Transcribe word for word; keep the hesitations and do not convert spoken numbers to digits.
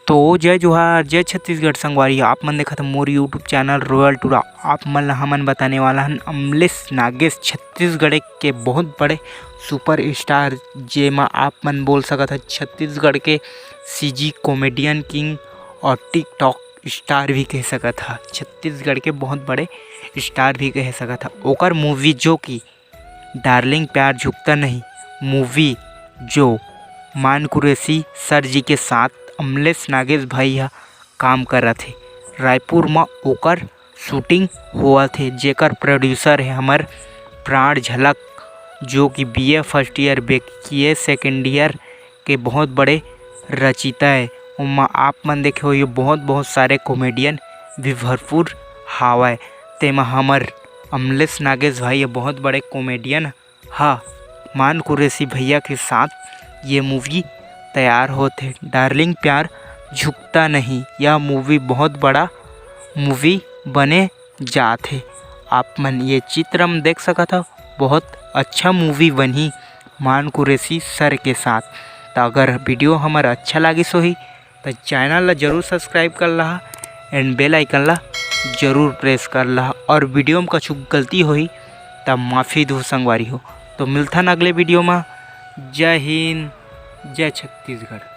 तो जय जोहार, जय छत्तीसगढ़ संगवारी, आप मन देखत मोर YouTube चैनल रॉयल टूरा। आप मन ला हमन बताने वाला हन अमलेश नागेश, छत्तीसगढ़ के बहुत बड़े सुपर स्टार, जेमा आप मन बोल सकत ह छत्तीसगढ़ के सीजी कॉमेडियन किंग और टिकटॉक स्टार भी कह सकत ह। छत्तीसगढ़ के बहुत बड़े स्टार भी कह सकत ह। ओकर मूवी जो कि डार्लिंग प्यार झुकता नहीं मूवी, जो मान कुरैशी सर जी के साथ अमलेश नागेश भाई ह काम करत हे। रायपुर म ओकर शूटिंग होवत हे, जेकर प्रोड्यूसर हे हमर प्राण झलक, जो कि BA first year, BA second year के बहुत बड़े रचिता हे। ओमा आप मन देखे होही बहुत बहुत सारे कॉमेडियन भी भरपूर हावय। तेमा हमर अमलेश नागेश भाई ह बहुत बड़े कॉमेडियन ह। मान कुरैशी भैया के साथ ये मूवी तैयार होत हे, डार्लिंग प्यार झुकता नहीं। यह मूवी बहुत बड़ा मूवी बने जात हे। आप मन ये चित्र म देख सकत हव, बहुत अच्छा मूवी बनही मान कुरैशी सर के साथ। त अगर वीडियो हमर अच्छा लागिस होही त चैनल ला जरूर सब्सक्राइब कर लहा and bell icon ला जरूर प्रेस कर लहा, और वीडियो म कछु गलती होही त माफ़ी दो संगवारी हो। तो मिलथन अगले वीडियो म। जय हिंद, जय छत्तीसगढ़।